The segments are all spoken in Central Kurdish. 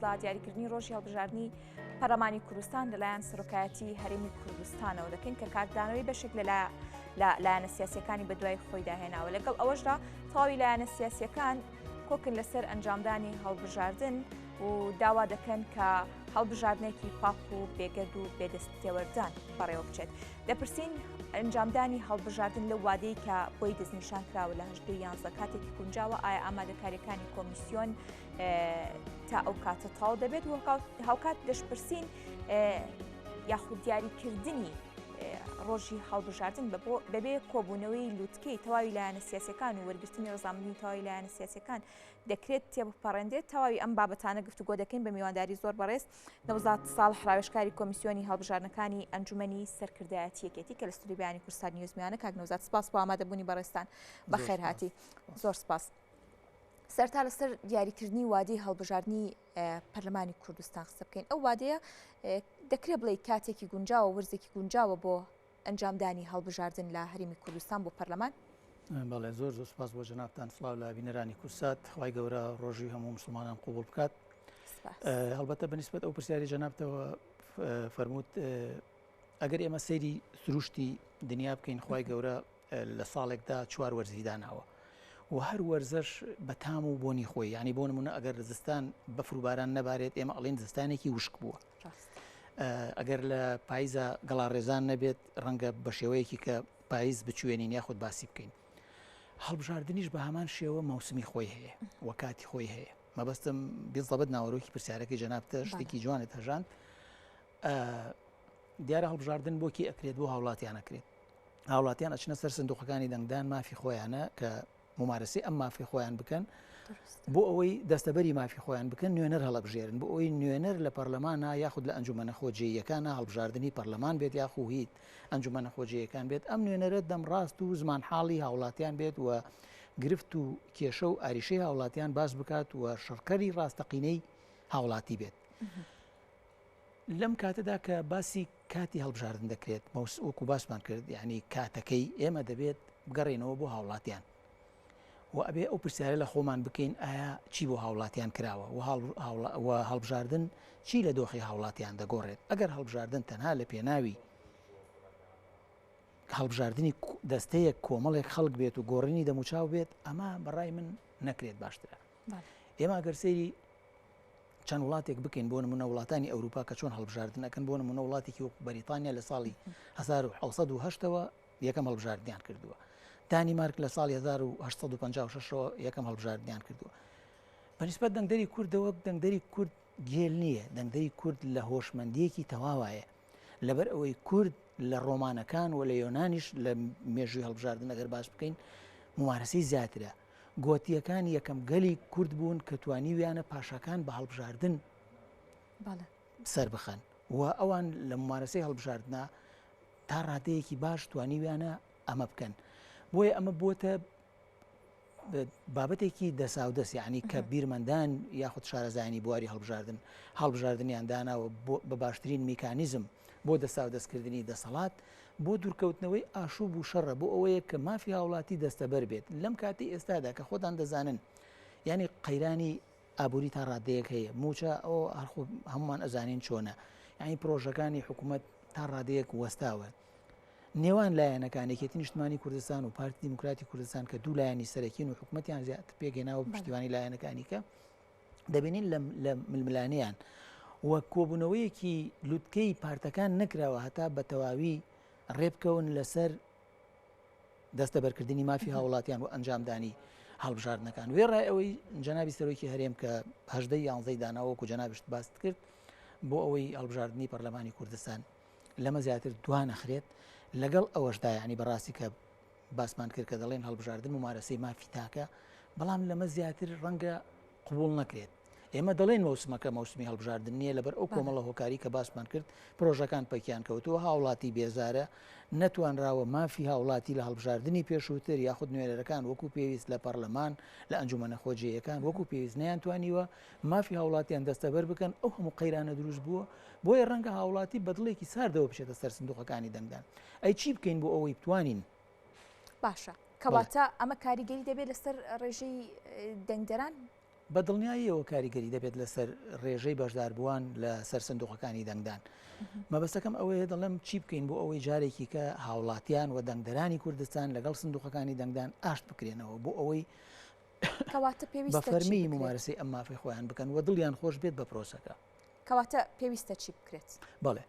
لە دیاریکردنی ڕۆژی هەڵبژاردنی پەرلەمانی کوردستان لەلایەن سەرۆکایەتی هەرێمی کوردستانەوە دەکەین کە کاردانەوەی بەشێک لە لە لایەنە سیاسەکانی بەدوای خۆیدا هێناوە لەگەڵ ئەوەشدا تەواوی لایەنە سیاسەکان کۆکن لەسەر ئەنجامدانی هەڵبژاردن و داوا دەکەن کە هەڵبژاردنێکی پاک و بێگەرد و بێدەست تێوەردان بەڕێوە بچێت. دەپرسین ئەنجامدانی هەڵبژاردن لەو وادەی کە بۆی دەستنیشان کراوە لە هەژدەی یانزە کاتێکی گونجاوە ئایا ئامادەکاریەکانی کۆمیسیۆن تا ئەو کاتە تەواو دەبێت و هاوکات دەشپرسین یاخود دیاریکردنی ڕۆژی هەڵبژاردن بەبێ کۆبوونەوەی لوتکەی تەواوی لایەنە سیاسەکان و وەرگرتنی ڕزامەندی تەواوی لایەنە سیاسەکان دەکرێت تێبپەڕێندرێت تەواوی ئەم بابەتانە گفتوگۆ دەکەین بە میوانداری زۆر بەڕێز نەوزاد ساڵح ڕاوێژکاری کۆمیسیۆنی هەڵبژاردنەکانی ئەنجومەنی سەرکردایەتی یەکێتی کە لە ستودیۆی بەیانی کوردستان نیوز میوانە کاک نەوزاد سپاس بۆ ئامادەبوونی بەڕێزتان بەخێرهاتی زۆر سپاس. سەرتا لەسەر دیاریکردنی وادەی هەڵبژاردنی پەرلەمانی کوردستان قسە بکەین ئەو وادەیە دەکرێت بڵێ کاتێکی گونجاوە ورزێکی گونجاوە بۆ ئەنجامدانی هەڵبژاردن لە هەرێمی کوردستان بۆ پەرلەمان؟ بەڵێ زۆر زۆر سپاس بۆ جەنابتان سڵاو لە بینەرانی کورسات خوای گەورە ڕۆژی هەموو مسلمانان قوبڵ بکات هەڵبەتە بەنیسبەت ئەو پرسیاری جەنابتەوە فەرمووت ئەگەر ئێمە سەیری سروشتی دنیا بکەین خوای گەورە لە ساڵێکدا چوار وەرزی داناوە و هەر وەرزەش بە تام و بۆنی خۆی ینی بۆ نمونە ئەگەر زستان بەفر و باران نەبارێت ئێمە ئەڵێن زستانێکی وشک بووە ئەگەر لە پایزە گەڵاڕێزان نەبێت ڕەنگە بە شێوەیەکی کە پایز بچوێنین یاخود باسی بکەین هەڵبژاردنیش بە هەمان شێوە مەوسمی خۆی هەیە و کاتی خۆی هەیە مەبەستم بیزەبت ناوەرۆکی پرسیارەکەی جەنابتە شتێکی جوانت هەژاند دیارە هەڵبژاردن بۆ کی ئەکرێت بۆ هاوڵاتیان ئەکرێت هاوڵاتیان ئەچنە سەر سندوقەکانی دەنگدان مافی خۆیانە کە ممارەسەی ئەم مافی خۆیان بکەن بۆ ئەوەی دەستەبەری مافی خۆیان بکەن نوێنەر هەڵەبژێرن بۆ ئەوەی نوێنەر لە پەرلەمانە یاخود لە ئەنجومەنە خۆجێیەکانە هەڵبژاردننی پەرلەمان بێت یاخو هیت ئەنجومەنە خۆجێیەکان بێت ئەم نوێنەرە دەمڕاست و زمانحاڵی هاوڵاتیان بێت و گرفت و کێشە و ئاریشەی هاوڵاتیان باس بکات و شەڕکەری ڕاستەقینەی هاوڵاتی بێت. لەم کاتەدا کە باسی کاتی هەڵبژاردن دەکرێت مەوس وەکو باسمان کرد یعنی کاتەکەی ئێمە دەبێت بگەڕێنەوە بۆ هاوڵاتیان و ئەبێ ئەو پرسیارە لە خۆمان بکەین ئایا چی بۆ هاوڵاتیان کراوە و هەڵبژاردن چی لە دۆخی هاوڵاتیان دەگۆڕێت ئەگەر هەڵبژاردن تەنها لە پێناوی هەڵبژاردنی دەستەیەک کۆمەڵێک خەڵک بێت و گۆڕینی دەموچاو بێت ئەمە بەڕای من نەکرێت باشترە ئێمە گەر سەیری چەند وڵاتێک بکەین بۆ نمونە وڵاتانی ئەوروپا کە چۆن هەڵبژاردن ئەکەن بۆ نمونە وڵاتێکی وەکو بەریتانیا لە ساڵی 1970ەوە یەکەم هەڵبژاردنیان کردووە دانیمارک لە ساڵی 1956ەوە یەکەم هەڵبژاردنیان کردووە بەنیسبەت دەنگدەری کوردەوە دەنگدەری کورد گێل نییە دەنگدەری کورد لە هۆشمەندیەکی تەواوایە لەبەر ئەوەی کورد لە ڕۆمانەکان و لە یۆنانیش لە مێژووی هەڵبژاردن ئەگەر باس بکەین ممارەسەی زیاترە گۆتییەکان یەکەم گەلی کورد بوون کە توانیویانە پاشاکان بە هەڵبژاردن سەربخەن و ئەوان لە ممارەسەی هەڵبژاردنا تا ڕادەیەکی باش توانیویانە ئەمە بکەن. بۆیە ئەمە بووەتە بابەتێکی دەساودەست یعنی کە بیرمەندان یاخود شارەزایانی بواری هەڵبژاردن هەڵبژاردنیان داناوە بە باشترین میکانیزم بۆ دەستاودەستکردنی دەسەڵات، بۆ دوورکەوتنەوەی ئاشوب و شەڕە، بۆ ئەوەیە کە مافی هاوڵاتی دەستەبەر بێت، لەم کاتەی ئێستادا کە خۆتان دەزانن یانی قەیرانی ئابووری تا ڕادەیەک هەیە، مووچە ئەو هەر خۆ هەموومان ئەزانین چۆنە، یانی پرۆژەکانی حکوومەت تا ڕادەیەک وەستاوە. نێوان لایەنەکان یەکێتی نیشتمانی کوردستان و پارتی دیموکراتی کوردستان کە دوو لایەنی سەرەکین و حکوومەتیان زیاتر پێکهێناوە پشتیوانی لایەنەکانی کە دەبینین لە ململانێیان و کۆبوونەوەیەکی لوتکەی پارتەکان نەکراوە هەتا بە تەواوی ڕێبکەون لەسەر دەستەبەرکردنی مافی هاوڵاتیان و ئەنجامدانی هەڵبژاردنەکان وێڕای ئەوەی جەنابی سەرۆکی هەرێم کە هەژدەی یانزەی داناوە وەکو جەنابشت باست کرد بۆ ئەوەی هەڵبژاردنی پەرلەمانی کوردستان لەمە زیاتر دوا نەخرێت لەگەڵ ئەوەشدا یعنی بەڕاستی کە باسمان کرد کە دەڵێن هەڵبژاردن مومارەسەی مافی تاکە، بەڵام لەمە زیاتر ڕەنگە قبوڵ نەکرێت. ئێمە دەڵێن مەوسمەکە مەوسمی هەڵبژاردن نییە لەبەر ئەو کۆمەڵە هۆکاری کە باسمان کرد پرۆژەکان پەکیان کەوتووە هاوڵاتی بێزارە نەتوانراوە مافی هاوڵاتی لە هەڵبژاردنی پێشووتر یاخود نوێنەرەکان وەکو پێویست لە پەرلەمان لە ئەنجومەنە خۆجێیەکان وەکو پێویست نەیانتوانیوە مافی هاوڵاتیان دەستەبەر بکەن ئەو هەموو قەیرانە دروست بووە بۆیە ڕەنگە هاوڵاتی بە دڵێکی ساردەوە بچێتە سەر سندوقەکانی دەنگدان ئەی چی بکەین بۆ ئەوەی بتوانین باشە کەواتە ئەمە کاریگەری دەبێت لەسەر ڕێژەی دەنگدەران؟ بە دڵنیاییەوە کاریگەری دەبێت لەسەر ڕێژەی بەشداربووان لە سەر سندوقەکانی دەنگدان. مەبەستەکەم ئەوەیە دەڵێم چی بکەین بۆ ئەوەی جارێکی کە هاوڵاتیان و دەنگدەرانی کوردستان لەگەڵ سندوقەکانی دەنگدان ئاشت بکرێنەوە بۆ ئەوەی کەواتە پێویستە بە فەرمی مومارەسەی ئەم مافەی خۆیان بکەن و دڵیان خۆش بێت بە پرۆسەکە. کەواتە پێویستە چی بکرێت؟ بەڵێ.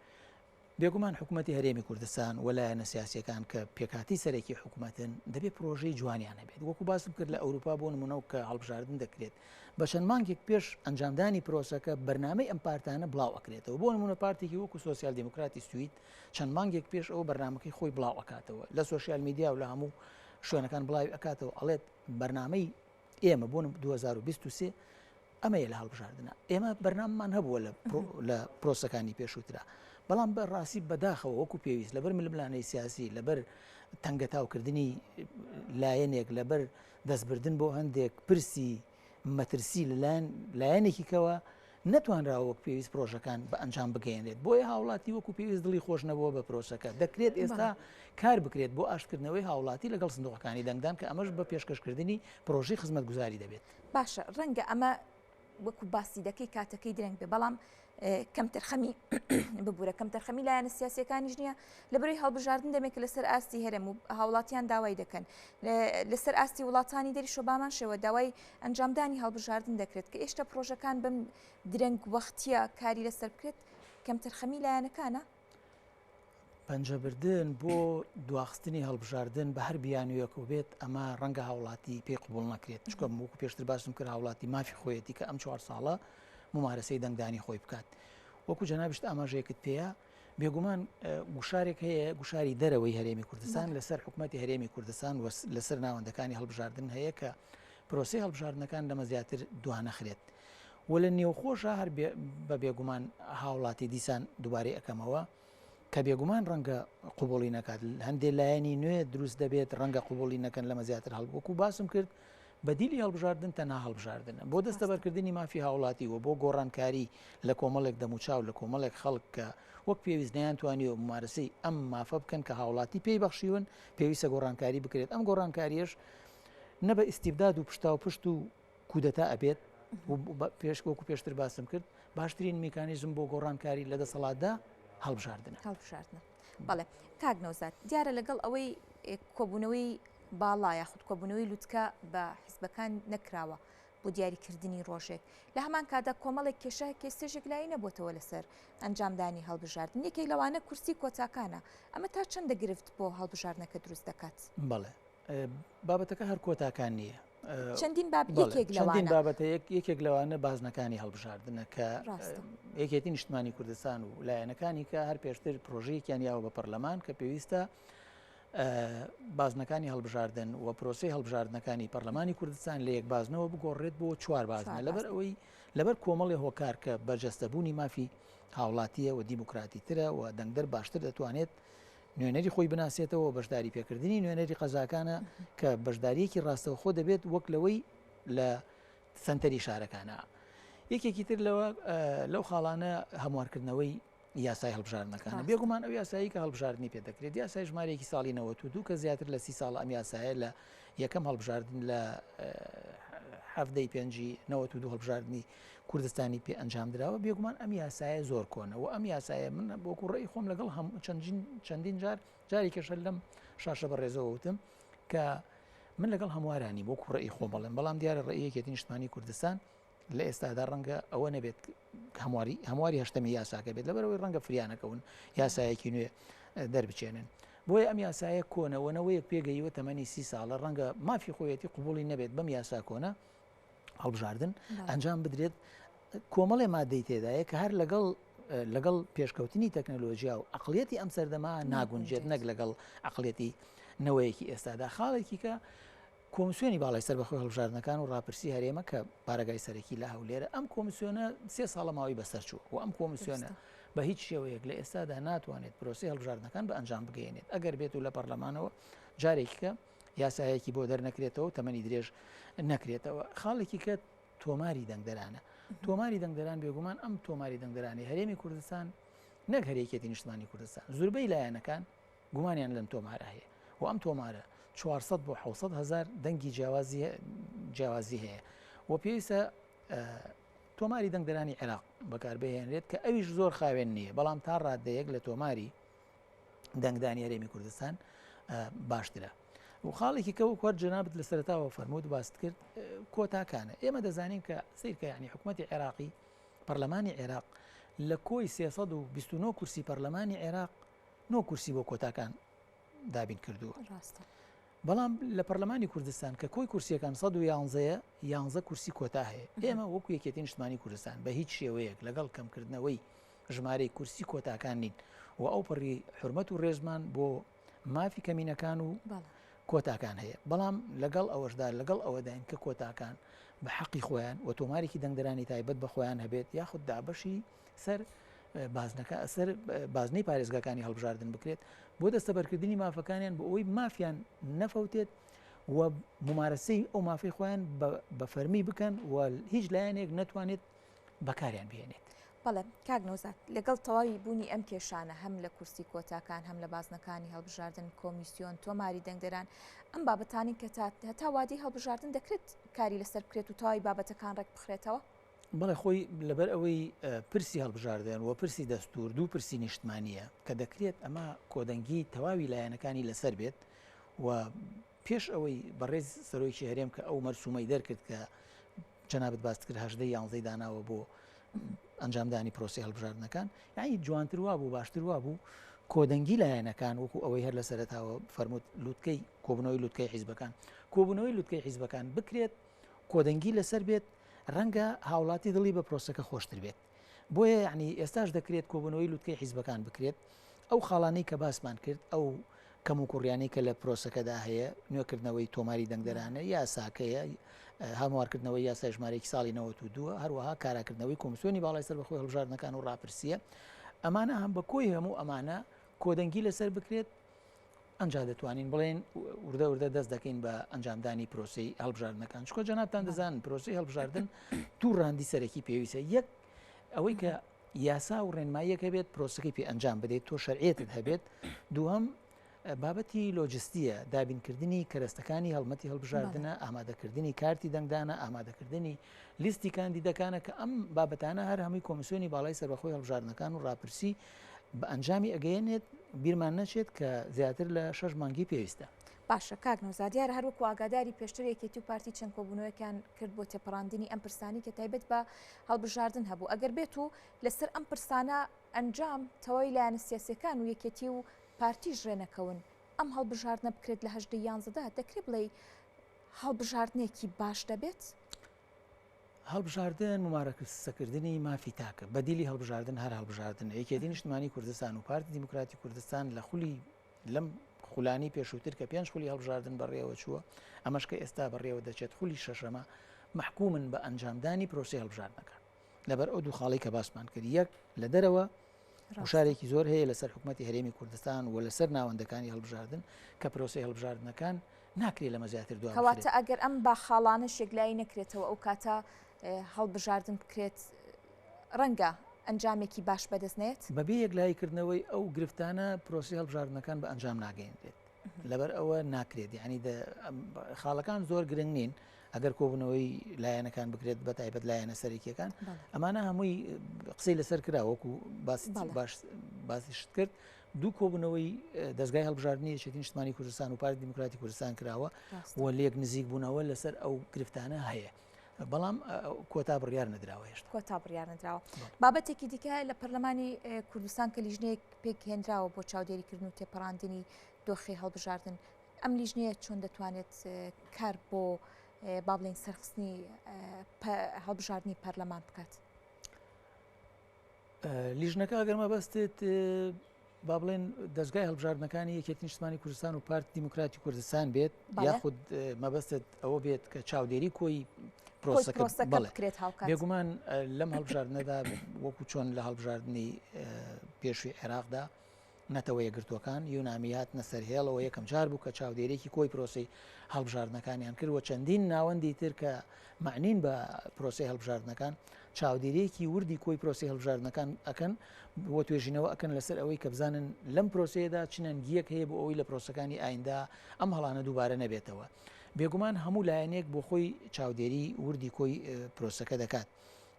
بێگومان حکومەتی هەرێمی کوردستان و لایەنە سیاسییەکان کە پێکهاتەی سەرەکی حکومەتن، دەبێت پرۆژەی جوانیان هەبێت. وەکو باسم کرد لە ئەوروپا بۆ نمونە کە هەڵبژاردن دەکرێت، بە چەند مانگێک پێش ئەنجامدانی پرۆسەکە بەرنامەی ئەم پارتانە بڵاو ئەکرێتەوە. بۆ نمونە پارتێکی وەکو سۆسیال دیموکراتی سوید چەند مانگێک پێش ئەوە بەرنامەکەی خۆی بڵاو ئەکاتەوە، لە سۆشیال میدیا و لە هەموو شوێنەکان بڵاوی ئەکاتەوە، ئەڵێت بەرنامەی ئێمە بۆ 2023 ئەمەیە لە هەڵبژاردنە ئێمە بەرنامەمان هەبووە لە پرۆسەکانی پێشووترا بەڵام بە ڕاستی بەداخەوە وەکو پێویست لەبەر ململانەی سیاسی لەبەر تەنگەتاوکردنی لایەنێک لەبەر دەستبردن بۆ هەندێک پرسی مەترسی لەلایەن لایەنێکی کەوە نەتوانراوە وەک پێویست پرۆژەکان بە ئەنجام بگەیەنرێت بۆیە هاوڵاتی وەکو پێویست دڵی خۆش نەبووە بە پرۆسەکە دەکرێت ئێستا کار بکرێت بۆ ئاشتکردنەوەی هاوڵاتی لەگەڵ سندوقەکانی دەنگدان کە ئەمەش بە پێشکەشکردنی پرۆژەی خزمەتگوزاری دەبێت. باشە ڕەنگە ئەمە وەکو باسی دەکەی کاتەکەی درەنگ بێ بەڵام کەمتەرخەمی ببوورە کەمتەرخەمی لایەنە سیاسەکانیش نییە لە بەروی هەڵبژاردن دەمێک لەسەر ئاستی هەرێم و هاوڵاتیان داوای دەکەن لەسەر ئاستی وڵاتانی دەری شۆبامان شێوە داوای ئەنجامدانی هەڵبژاردن دەکرێت کە ئێشتا پرۆژەکان بەم درەنگ وەختیە کاری لەسەر بکرێت کەمتەرخەمی لایەنەکانە. پەنجەبردن بۆ دواخستنی هەڵبژاردن بە هەر بیانوویەکەوە بێت ئەمە ڕەنگە هاوڵاتی پێی قبوڵ نەکرێت چونکە وەکو پێشتر باسم کرد هاوڵاتی مافی خۆیەتی کە ئەم چوار ساڵە ممارەسەی دەنگدانی خۆی بکات وەکو جەنابیشت ئاماژەیەکت پێیە بێگومان گوشارێک هەیە گوشاری دەرەوەی هەرێمی کوردستان لەسەر حکوومەتتی هەرێمی کوردستان و لەسەر ناوەندەکانی هەڵبژاردن هەیە کە پرۆسی هەڵبژاردنەکان لەمە زیاتر دوانەخرێت و لە نێوخۆشە هەر بە بێگومان هاوڵاتی دیسان دووبارەی ئەەکەمەوە کە بێگومان ڕەنگە قوبوڵی نەکات هەندێک لایەنی نوێ دروست دەبێت ڕەنگە قوبوڵی نەکەن لەمە زیاتر هەڵبووکو باسم کرد بەدیلی هەڵبژاردن تەنها هەڵبژاردنە بۆ دەستەبەرکردنی مافی هاوڵاتی و بۆ گۆڕانکاری لە کۆمەڵێک دەموچاو لە کۆمەڵێک خەڵک کە وەک پێویست نەیانتوانیوە مومارەسەی ئەم مافە بکەن کە هاوڵاتی پێی بەخشیون پێویستە گۆڕانکاری بکرێت ئەم گۆڕانکاریەش نە بە ئیستیبداد و پشتاوپشت و کودەتا ئەبێت و پێش وەکو پێشتر باسم کرد باشترین میکانیزم بۆ گۆڕانکاری لە دەسەڵاتدا هەڵبژاردنە. هەڵبژاردنە. بەڵێ کاک نەوزاد دیارە لەگەڵ ئەوەی کۆبوونەوەی باڵا یاخود کۆبوونەوەی لوتکە بە حزبەکان نەکراوە بۆ دیاریکردنی ڕۆژێک لە هەمان کاتدا کۆمەڵێک کێشە کێستێژێک لای نەبووتەوە لەسەر ئەنجامدانی هەڵبژاردن یەکێک لەوانە کورسی کۆتاکانە ئەمە تا چەندە گرفت بۆ هەڵبژاردنەکە دروست دەکات؟ بەڵێ بابەتەکە هەر کۆتاکان نییە چەندین باب یەکێک چەندین بابەتە یەکێک لەوانە بازنەکانی هەڵبژاردنە کە یەکێتی نیشتمانی کوردستان و لایەنەکانی کە هەر پێشتر پرۆژەیەکیان یاوە بە پەرلەمان کە پێویستە بازنەکانی هەڵبژاردن و پرۆسی هەڵبژاردنەکانی پەرلەمانی کوردستان لە یەک بازنەوە بگۆڕێت بۆ چوار بازنە لەبەر ئەوەی لەبەر کۆمەڵی هۆکار کە بەرجەستەبوونی مافی هاوڵاتیە و دیموکراتی ترە و دەنگدەر باشتر دەتوانێت نوێنەری خۆی بناسێتەوە بەشداری پێکردنی نوێنەری قەزاکانە کە بەشداریەکی ڕاستەوخۆ دەبێت وەک لەوەی لە سنتەری شارەکانە. یەکێکی تر لەوە لەو خاڵانە هەموارکردنەوەی یاسای هەڵبژاردنەکانە بێگومان ئەو یاسایی کە هەڵبژاردننی پێ دەکرێت یاسای ژمارەیەکی ساڵی 92 کە زیاتر لە سی ساڵ ئەم یاسایە لە یەکەم هەڵبژاردن لە حەفدەی پێنجی 92 هەڵبژاردننی کوردستانی پێ ئەنجام دراوە بێگومان ئەم یاسایە زۆر کۆنە و ئەم یاسایە من وەکو ڕێی خۆم لەگەڵ هەم چەندین چەندین جار جارێکیش هەر لەم شاشە بەڕێزەوە وتم کە من لەگەڵ هەموارانی وەکو ڕێی خۆم بڵێم بەڵام دیارە ڕێی یەکێتی نیشتمانی کوردستان لە ئێستادا ڕەنگە ئەوە نەبێت هەمواری هەمواری هەشتەمی یاساکە بێت لەبەرەوەی ڕەنگە فریانەکەون یاسایەکی نوێ دەربچێنن بۆیە ئەم یاسایە کۆنەوەنەوەیەک پێگەیوە تەمەنی سی ساڵە ڕەنگە مافی خۆیەتی قوبولی نەبێت بەم یاسا کۆنە هەڵبژاردن ئەنجام بدرێت کۆمەڵێ مادەی تێدایە کە هەر لەگەڵ لەگەڵ پێشکەوتنی تەکنەلۆژیا و عقلیەتی ئەم سەردەما ناگونجێت نەک لەگەڵ عقلیەتی نەوەیەکی ئێستادا خاڵێکی کە کۆمسیۆنی باڵای سەر بەخۆی هەڵبژاردنەکان و ڕاپرسی هەرێمە کە بارەگای سەرەکی لە هەولێرە ئەم کۆمسیۆنە سێ ساڵە ماوەی بەسەر چوو و ئەم کۆمسیۆنە بە هیچ شێوەیەک لە ئێستادا ناتوانێت پرۆسی هەڵبژاردنەکان بە ئەنجام بگەیەنێت ئەگەر بێت و لە پەرلەمانەوە جارێکیکە یاسایەکی بۆ دەرنەکرێتەوە و تەمەنی درێژ نەکرێتەوە. خاڵێکی کە تۆماری دەنگدەرانە. تۆماری دەنگدەران بێگومان ئەم تۆماری دەنگدەرانی هەرێمی کوردستان نەک هەر یەکێتی نیشتمانی کوردستان زوربەی لایەنەکان گومانیان لەم تۆمارە هەیە و ئەم تۆمارە 400 بۆ 600 هزار دەنگی جیاوازی جیاوازی هەیە و پێویستە. تۆماری دەنگدەرانی عێراق بەکاربهێنرێت کە ئەویش زۆر خاوێن نییە بەڵام تا ڕادەیەک لە تۆماری دەنگدانی هەرێمی کوردستان باشترە. و خاڵێکی کە وەک جەنابت لە سەرتاوە فەرمووت باست کرد کۆتاکانە ئێمە دەزانین کە سیرکە ینی حکوومەتتی عێراقی پەرلەمانی عێراق لە کۆی 329 کورسی پەرلەمانی عێراق نۆ کورسی بۆ کۆتاکان دابین کردووە ڕاستە. بەڵام لە پەرلەمانی کوردستان کە کۆی کورسیەکان 111 یانزە کورسی کۆتا هەیە ئێمە وەکو یەکێتی نیشتمانی کوردستان بە هیچ شێوەیەک لەگەڵ کەمکردنەوەی ژمارەی کورسی کۆتاکان نین و ئەو پەڕی حرمەت و ڕێزمان بۆ مافی کەمینەکان و کۆتاکان هەیە بەڵام لەگەڵ ئەوەشدا لەگەڵ ئەوەداین کە کۆتاکان بە حەقی خۆیان و تۆمارێکی دەنگدەرانی تایبەت بە خۆیان هەبێت یاخود دابەشی سەر بازنەکە سەر بازنەی پارێزگاکانی هەڵبژاردن بکرێت بۆ دەستەبەرکردنی مافەکانیان بۆ ئەوەی مافیان نەفەوتێت و ممارەسەی ئەو مافەی خۆیان بە فەرمی بکەن و هیچ لایەنێک نەتوانێت بەکاریان بهێنێت. بەڵێ کاک نەوزاد، لەگەڵ تەواوی بوونی ئەم کێشانە هەم لە کورسی کۆتاکان هەم لە بازنەکانی هەڵبژاردن، کۆمیسیۆن، تۆماری دەنگدەران، ئەم بابەتانەی کە تا هەتا وادەی هەڵبژاردن دەکرێت کاری لەسەر بکرێت و تەواوی بابەتەکان ڕێک بخرێتەوە؟ بەڵێ خۆی لەبەر ئەوەی پرسی هەڵبژاردن و پرسی دەستوور دوو پرسی نیشتمانییە کە دەکرێت ئەمە کۆدەنگی تەواوی لایەنەکانی لەسەر بێت و پێش ئەوەی بەڕێز سەرۆکی هەرێم کە ئەو مەرسومەی دەرکرد کە جەنابت باست کرد هەژدەی یانزەی داناوە بۆ ئەنجامدانی پرۆسی هەڵبژاردنەکان یعنی جوانتر وابوو باشتر وابوو کۆدەنگی لایەنەکان وەکو ئەوەی هەر لە سەرەتاوە فەرمووت لوتکەی کۆبنەوەی لوتکەی حیزبەکان کۆبوونەوەی لوتکەی حیزبەکان بکرێت کۆدەنگی لەسەر بێت ڕەنگە هاوڵاتی دڵی بە پرۆسەکە خۆشتر بێت بۆیە یعنی ئێستاش دەکرێت کۆبوونەوەی لوتکەی حیزبەکان بکرێت ئەو خاڵانەی کە باسمان کرد ئەو کەموکوڕیانەی کە لە پرۆسەکەدا هەیە نوێکردنەوەی تۆماری دەنگدەرانە یاساکەیە هەموارکردنەوەی یاسای ژمارەیەکی ساڵی 92 هەروەها کاراکردنەوەی کۆمسیۆنی باڵای سەربەخۆی هەڵبژاردنەکان و ڕاپرسیە ئەمانە هەم بە کۆی هەموو ئەمانە کۆدەنگی لەسەر بکرێت ئەنجا دەتوانین بڵێن وردە وردە دەست دەکەین بە ئەنجامدانی پرۆسی هەڵبژاردنەکان چکۆ جەنابتان دەزانن پرۆسی هەڵبژاردن دوو ڕاندی سەرەکی پێویستە یەک ئەوەی کە یاسا و ڕێنماییەک هەبێت پرۆسەکەی پێ ئەنجام بدەیت تۆ شەرعیەتت هەبێت دووهەم بابەتی لۆجستیە دابینکردنی کەرەستەکانی هەڵمەتی هەڵبژاردنە ئامادەکردنی کارتی دەنگدانە ئامادەکردنی لیستی کاندیدەکانە کە ئەم بابەتانە هەر هەمووی کۆمیسیۆنی باڵای سەربەخۆی هەڵبژاردنەکان و ڕاپرسی بە ئەنجامی ئەگەیەنێت بیرمان نەچێت کە زیاتر لە شەش مانگی پێویستە. باشە کاک نەوزاد دیارە هەر وەکو ئاگاداری پێشتر یەکێتی و پارتی چەند کۆبوونەوەیەکیان کرد بۆ تێپەڕاندنی ئەم پرسانەی کە تایبەت بە هەڵبژاردن هەبوو ئەگەر بێت و لەسەر ئەم پرسانە ئەنجام تەواوی لایەنە سیاسیەکان و یەکێتی و پارتیش ڕێنەکەون ئەم هەڵبژاردنە بکرێت لە هەژدەی یانزەدا دەکرێت بڵێی هەڵبژاردنێکی باش دەبێت؟ هەڵبژاردن ممارەسەکردنی مافی تاکە، بەدیلی هەڵبژاردن هەر هەڵبژاردنە، یەکێتی نیشتمانی کوردستان و پارتی دیموکراتی کوردستان لە خولی لەم خولانی پێشووتر کە پێنج خولی هەڵبژاردن بەڕێوە چووە، ئەمەش کە ئێستا بەڕێوە دەچێت خولی شەشەمە، مەحکومن بە ئەنجامدانی پرۆسەی هەڵبژاردنەکان. لەبەر ئەو دوو خاڵەی کە باسمان کرد، یەک لە دەرەوە گوشارێکی زۆر هەیە لەسەر حکومەتی هەرێمی کوردستان و لەسەر ناوەندەکانی هەڵبژاردن کە پرۆسەی هەڵبژاردنەکان ناکرێت لەمە زیاتر دوا کەواتە ئەگەر ئەم با خاڵانەش یەکلایی نەکرێتەوە ئەو کاتە هەڵبژاردن بکرێت ڕەنگە ئەنجامێکی باش بەدەست نێت؟ بەبێ یەکلاییکردنەوەی ئەو گرفتانە پرۆسەی هەڵبژاردنەکان بە ئەنجام ناگەیەنرێت. لەبەر ئەوە ناکرێت یعنی خاڵەکان زۆر گرنگ نین ئەگەر کۆبوونەوەی لایەنەکان بکرێت بە تایبەت لایەنە سەرەکیەکان ئەمانە هەمووی قسەی لەسەر کرا وەکو باسی باش باسیشت کرد دوو کۆبوونەوەی دەستگای هەڵبژاردننی یەکێتی نیشتمانی کوردستان و پارتی دیموکراتی کوردستان کراوە و لێک نزیک بوونەوە لەسەر ئەو گرفتانە هەیە. بەڵام کۆتا بڕیار نەدراوە هێشتا. کۆتا بڕیار نەدراوە. بابەتێکی دیکە لە پەرلەمانی کوردستان کە لیژنەیەک پێکهێنراوە بۆ چاودێریکردن و تێپەڕاندنی دۆخی هەڵبژاردن ئەم لیژنەیە چۆن دەتوانێت کار بۆ با بڵێین سەرخستنی هەڵبژاردنی پەرلەمان بکات؟ لیژنەکە ئەگەر مەبەستت با بڵێن دەستگای هەڵبژاردنەکانی یەکێتی نیشتمانی کوردستان و پارتی دیموکراتی کوردستان بێت یاخود مەبەستت ئەوە بێت کە چاودێری کۆی پرۆسەکە بکرێت هاوکات بێگومان لەم هەڵبژاردنەدا وەکو چۆن لە هەڵبژاردنی پێشوی عێراقدا نەتەوە یەکگرتووەکان، یونامی، هاتنە سەر هێڵەوە، یەکەم جار بوو کە چاودێریی کۆی پرۆسەی هەڵبژاردنەکانیان کرد و چەندین ناوەندی تر کە مەعنین بە پرۆسەی هەڵبژاردنەکان چاودێرییەکی وردی کۆی پرۆسەی هەڵبژاردنەکان ئەکەن و توێژینەوە ئەکەن لەسەر ئەوەی کە بزانن لەم پرۆسەیەدا چ نەنگییەک هەیە بۆ ئەوەی لە پرۆسەکانی ئایندە ئەم هەڵانە دووبارە نەبێتەوە. بێگومان هەموو لایەنێک بۆ خۆی چاودێری وردی کۆی پرۆسەکە دەکات.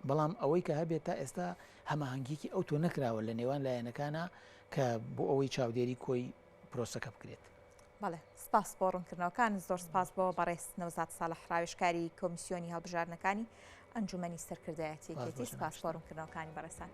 بەڵام ئەوەی کە هەبێت تا ئێستا هەماهەنگیەکی ئەوتۆ نەکراوە لە نێوان لایەنەکانا کە بۆ ئەوەی چاودێری کۆی پرۆسەکە بکرێت. بەڵێ سپاس بۆ ڕوونکردنەوەکان زۆر سپاس بۆ بەڕێز نەوزاد ساڵح ڕاوێژکاری کۆمیسیۆنی هەڵبژاردنەکانی ئەنجومەنی سەرکردایەتی یەکێتی سپاس بۆ ڕوونکردنەوەکانی بەڕێزتان.